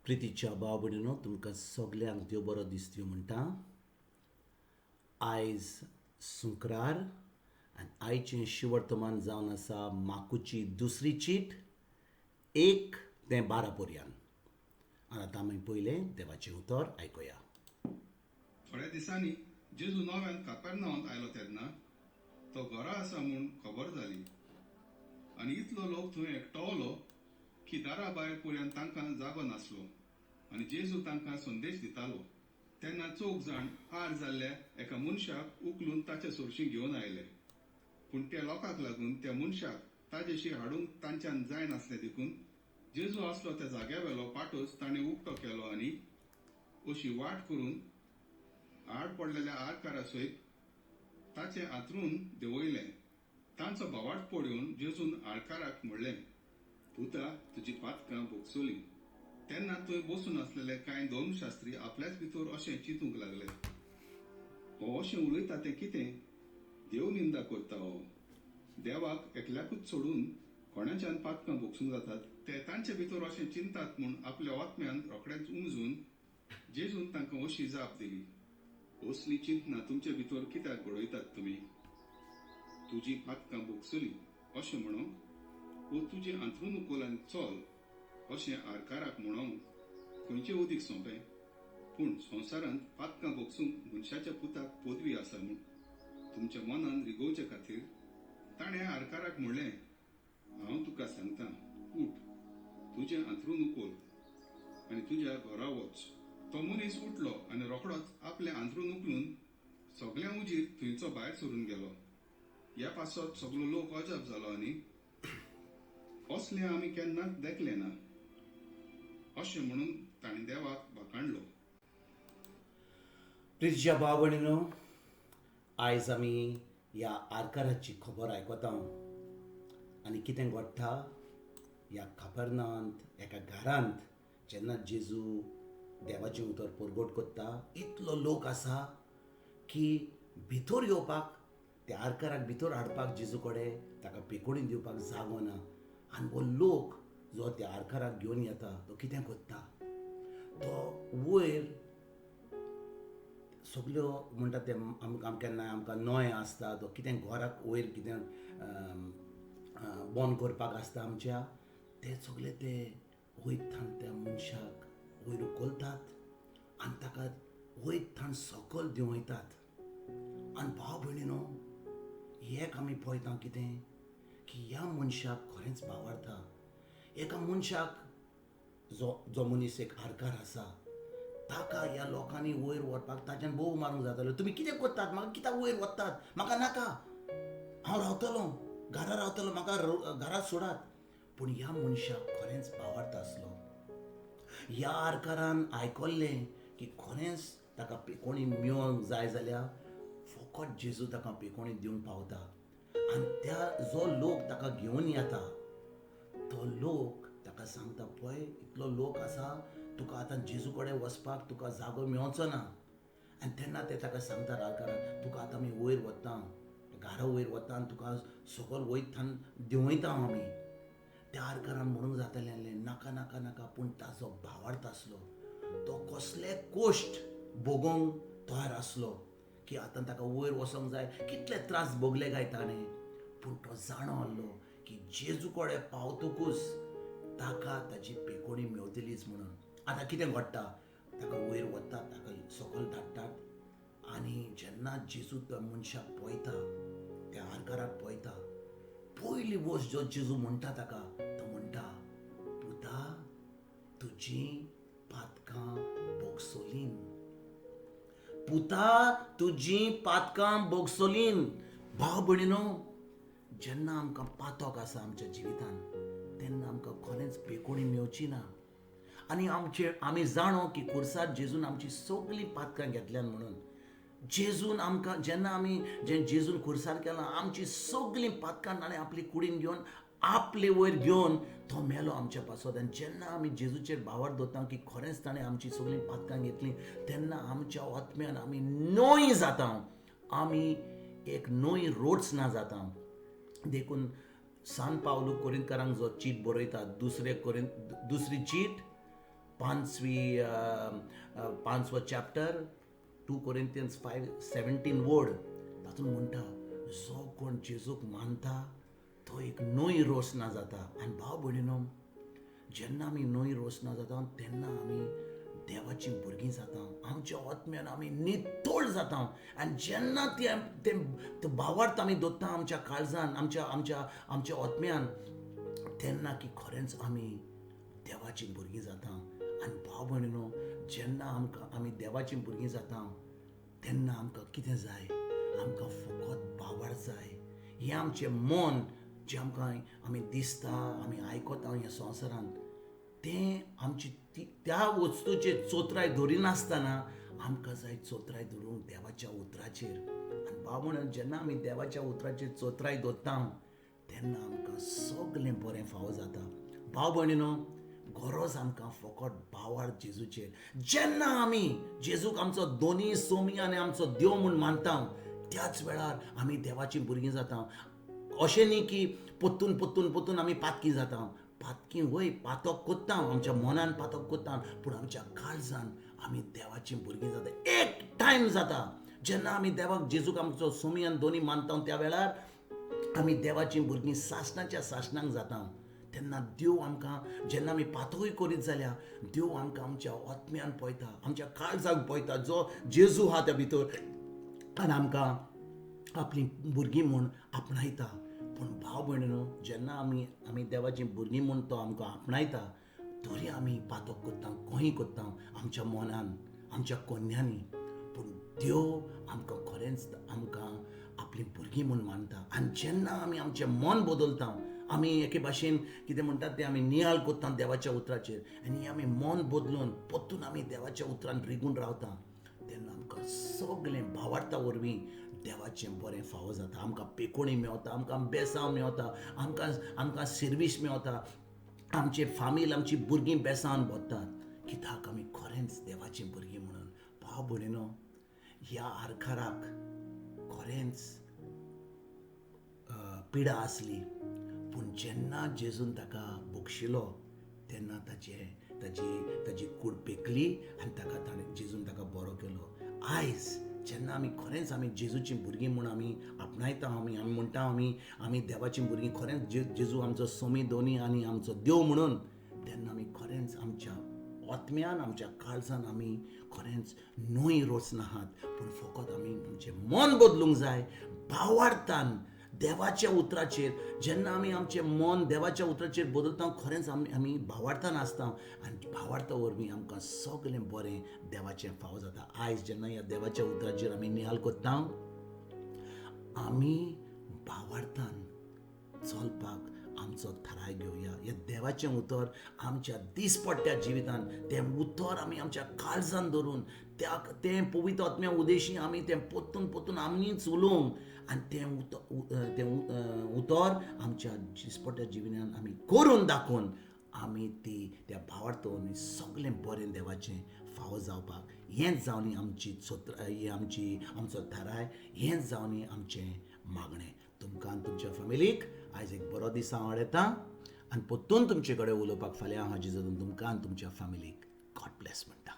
प्रितीच्या भाव भयणीनो, तुमकां सगल्यांक देव बरो दिसतयो म्हणटा. आयज शुक्रार आनी आयचें शिवर्तमान जावन आसा माकुची दुसरी चीट 1 ते 12 पर्यंत. आनी आतां आमी पयलें देवाचें उतर आयकुया. थोड्या दिसांनी जेजू नव्यान कापेरनावांत आयलो तेन्ना तो घरा आसा म्हूण खबर जाली आनी इतलो लोक थंय एकटवलो की दारा भायर पर्यंत तांकां जागो नासलो आनी जेजू तांकां संदेश दितालो. तेन्ना चौग जाण आर जाल्ल्या एका मनशाक उखलून ताचे सरशीं घेवन आयले. पूण त्या लोकांक लागून त्या मनशाक ताजेशी हाडूंक तांच्यान जायनासलें देखून जेजू आसलो त्या जाग्यावेलो पाटोच ताणें उक्तो केलो आनी अशी वाट करून आड पडलेल्या आरकारा सयत ताचें आतरून देंवयलें. तांचो भावार्थ पळोवन जेजून आरकाराक म्हणलें, पुता, तुजी पातकां भोगसलीं. तेन्ना थंय बसून आसलेले कांय धर्मशास्त्री आपल्याच भितर अशें चिंतूंक लागले, हो अशें उलयता तें कितें? देव निंदा करता हो. देवाक एकल्याकूच सोडून कोणाच्यान पातकां भोगसूंक जातात? ते तांचे भितर अशें चिंतात म्हूण आपल्या आत्म्यान रोखडेंच उमजून जेजून तांकां अशी जाप दिली, असलीं चिंतना तुमचे भितर कित्याक घडयतात तुमी? तुजी पातकां भोगसलीं अशें म्हणूंक वो तुजें आंतरून उखल आनी चल अशें आरकाराक म्हणूंक खंयचें उदीक सोंपें? पूण संवसारांत पातकां भोगसूंक मनशाच्या पुताक पदवी आसा म्हूण तुमच्या मनान रिगोवचे खातीर ताणें आरकाराक म्हणलें, हांव तुका सांगता, उठ, तुजें आंतरून उखल आनी तुज्या घरा वच. तो मनीस उठलो आनी रोखडोच आपलें आंतरून उखलून सगळ्यां उजीर थंयचो भायर सरून गेलो. ह्या पासत सगलो लोक अजाप जालो आनी असलें आमी केन्नाच देखलें ना अशें म्हणून ताणें देवाक वाखाणलो. प्रितीच्या भाव भयणीनो, आयज आमी ह्या आरकाराची खबर आयकता आनी कितें घडटा ह्या कापरनांत एका घरांत जेन्ना जेजू देवाचें उतर परगट करता, इतलो लोक आसा की भितर येवपाक त्या आरकाराक भितर हाडपाक जेजू कडेन ताका पेकोणी दिवपाक जागो ना. आनी हो लोक जो त्या आरकाराक घेवन येता तो कितें करता, तो वयर सगल्यो म्हणटा ते आमकां केन्नाय आमकां नोय आसता, तो कितें घराक वयर कितें बंद करपाक आसता आमच्या, ते सगळे ते वयर थावन त्या मनशाक वयर उखलतात आनी ताका वयर थावन सकयल देंवयतात. आनी भाव भयणीनो, एक आमी पळयता कितें की ह्या मनशाक खरेंच भावार्था. एका मनशाक जो जो मनीस एक आरकार आसा ताका ह्या लोकांनी वयर व्हरपाक ताच्यान बोव मारूंक जातालो, तुमी कितें करतात, म्हाका कित्याक वयर वतात, म्हाका नाका, हांव रावतलो घरा रावतलो, म्हाका घरात सोडात. पूण ह्या मनशाक खरेंच भावार्थ आसलो. ह्या आरकारान आयकल्लें की खरेंच ताका पेकोणी मेळोंक जाय जाल्यार फकत जेजू ताका पेकोणी दिवंक पावता. आनी त्या जो लोक ताका घेवन येता तो लोक ताका सांगता, पळय इतलो लोक आसा, तुका आतां जेजू कडेन वचपाक तुका जागो मेळचो ना. आनी तेन्ना ते ताका सांगता आरकाराक, तुका आतां आमी वयर वता, घरा वयर वता आनी तुका सकयल वयर थावन देंवयता आमी. त्या आरकारान म्हणूंक जातालें आहलें, नाका नाका नाका. पूण ताचो भावार्थ आसलो, तो कसले कोश्ट भोगोंक तयार आसलो की आतां ताका वयर वचोंक जाय. कितले त्रास भोगले काय ताणें, पूण तो जाणो आहलो की जेजू कडेन पावतकूच ताका ताजी पेकोणी मेवतलीच म्हणून. आतां कितें घडटा, ताका वयर वतात, ताका सकयल धाडटात आनी जेन्ना जेजू त्या मनशाक पळयता, त्या आरकाराक पळयता, पयली वस्त जो जेजू म्हणटा ताका, तो म्हणटा, पुता, तुजी पातकां भोगसलीं. पुता, तुजी पातकां भोगसलीं. भाव भयणीनो, जेन्ना आमकां पातक आसा आमच्या जिवितान तेन्ना आमकां खरेंच पेकोणी मेवची ना. आनी आमचे आमी जाणो की खुर्सार जेजून आमची सगळीं पातकां घेतल्यान म्हणून. जेजून आमकां जेन्ना आमी जे जेजून खुर्सार केलां आमची सगळीं पातकां ताणें आपली कुडीन घेवन आपले वयर घेवन तो मेलो आमच्या पासत. आनी जेन्ना आमी जेजूचेर भावार्थ दवरता की खरेंच ताणें आमची सगळीं पातकां घेतलीं तेन्ना आमच्या आत्म्यान आमी न्हय जाता, आमी एक न्हय रोड्स ना जाता. देखून सान पावलू कोरिंतकारांक जो चीट बरयता, दुसरी चीट पांचवो चॅप्टर 2 Corinthians 5:17 word तातूंत म्हणटा जो कोण जेजूक मानता तो एक नवी रोसना जाता. आनी भाव भयणीनो, जेन्ना आमी नवी रोसना जाता तेन्ना आमी देवाची भुरगीं जाता, आमच्या आत्म्यान आमी नितळ जाता. आनी जेन्ना ते भावार्थ आमी दवरता आमच्या काळजान, आमच्या आमच्या आमच्या आत्म्यान, तेन्ना की खरेंच आमी देवाची भुरगीं जाता. आनी भाव भयणीनो, जेन्ना आमकां आमी देवाची भुरगीं जाता तेन्ना आमकां कितें जाय? आमकां फकत भावार्थ जाय. हें आमचें मन जें आमकां आमी दिसता, आमी आयकता ह्या संवसारांत, तें आमची त्या वस्तूचेर चोत्राय धरिनासतना आमकां जाय चोत्राय धरूंक देवाच्या उतराचेर. आनी भाव म्हणून जेन्ना आमी देवाच्या उतराचेर चोत्राय दवरता तेन्ना आमकां सगळें बरें फावो जाता. भाव भयणीनो, गरज आमकां फकत भावार्थ जेजूचेर. जेन्ना आमी जेजूक आमचो दोनी सोमी आनी आमचो देव म्हूण मानता त्याच वेळार आमी देवाची भुरगीं जाता. अशें न्ही की पोत्तून पोत्तून पोत्तून आमी पातकी जाता. पातकी वय पातक कोत्ता, आमच्या मनान पातक कोत्ता, पूण आमच्या काळजान आमी देवाची भुरगीं जाता. एक टायम जाता जेन्ना आमी देवाक जेजूक आमचो सोमी आनी दोनी मानता त्या वेळार आमी देवाची भुरगीं सासणाच्या सासणाक जाता. तेन्ना देव आमकां जेन्ना आमी पातकूय करीत जाल्यार देव आमकां आमच्या आत्म्यान पळयता, आमच्या काळजाक पळयता जो जेजू आहा त्या भितर, आनी आमकां आपलीं भुरगीं म्हूण आपणायता. पूण भाव भयणीनो, जेन्ना आमी आमी देवाचीं भुरगीं म्हूण तो आमकां आपणायता तरी आमी पातक करता, खंय करता आमच्या मनान, आमच्या कोन्यांनी, पूण देव आमकां खरेंच आमकां आपलीं भुरगीं म्हूण मानता. आनी जेन्ना आमी आमचें मन बदलता, आमी एके भाशेन कितें म्हणटात तें आमी नियाळ करता देवाच्या उतराचेर, आनी आमी मन बदलून परतून आमी देवाच्या उतरान रिगून रावता तेन्ना आमकां सगळें भावार्था वरवीं देवाचें बरें फावो जाता. आमकां पेकोणी मेवता, आमकां बेसांव मेवता, आमकां आमकां सर्वीस मेवता, आमचे फामील, आमची भुरगीं बेसावन भरतात कित्याक आमी खरेंच देवाचीं भुरगीं म्हणून. भाव भयणीनो, ह्या आरखाराक खरेंच पिडा आसली, पूण जेन्ना जेजून ताका बक्षिलो तेन्ना ताचे ताजी ताजी कूड पेकली आनी ताका ताणें जेजून ताका बरो केलो. आयज जेन्ना आमी खरेंच आमी जेजूची भुरगीं म्हूण आमी आपणायता, आमी आमी म्हणटा आमी आमी देवाची भुरगीं, खरेंच जेजू आमचो सोमी दोनी आनी आमचो देव म्हणून, तेन्ना आमी खरेंच आमच्या आत्म्यान, आमच्या काळजान आमी खरेंच न्हय रोचना आहात, पूण फकत आमी आमचें मन बदलूंक जाय भावार्थान देवाच्या उतराचेर. जेन्ना आमी आमचें मन देवाच्या उतराचेर बदलता खरेंच आमी आमी भावार्थान आसता आनी भावार्था वरवीं आमकां सगळें बरें देवाचें फावो जाता. आयज जेन्ना ह्या देवाच्या उतराचेर आमी निहाल करता, आमी भावार्थान चलपाक आमचो थाराय घेवया. ह्या देवाचें उतर आमच्या दिसपट्ट्या जिवितान, तें उतर आमी आमच्या काळजान धरून, त्या तें पवित्र आत्म्या उदेशी आमी तें पोत्तून पोत्तून आमीच उलोवंक आनी तें तें उतर आमच्या दिसपट्ट्या जिवितान आमी करून दाखोवन आमी ती त्या भावार्थ आमी सगळें बरें देवाचें फावो जावपाक, हेंच जावनी आमची ही आमची आमचो थाराय, हेंच जावनी आमचें मागणें. तुमकां आनी तुमच्या फॅमिलीक आयज एक बरो दीस हांव हाडयता आनी परतून तुमचे कडेन उलोवपाक फाल्यां हांव जेजून तुमकां आनी तुमच्या फॅमिलीक गॉड ब्लेस म्हणटा.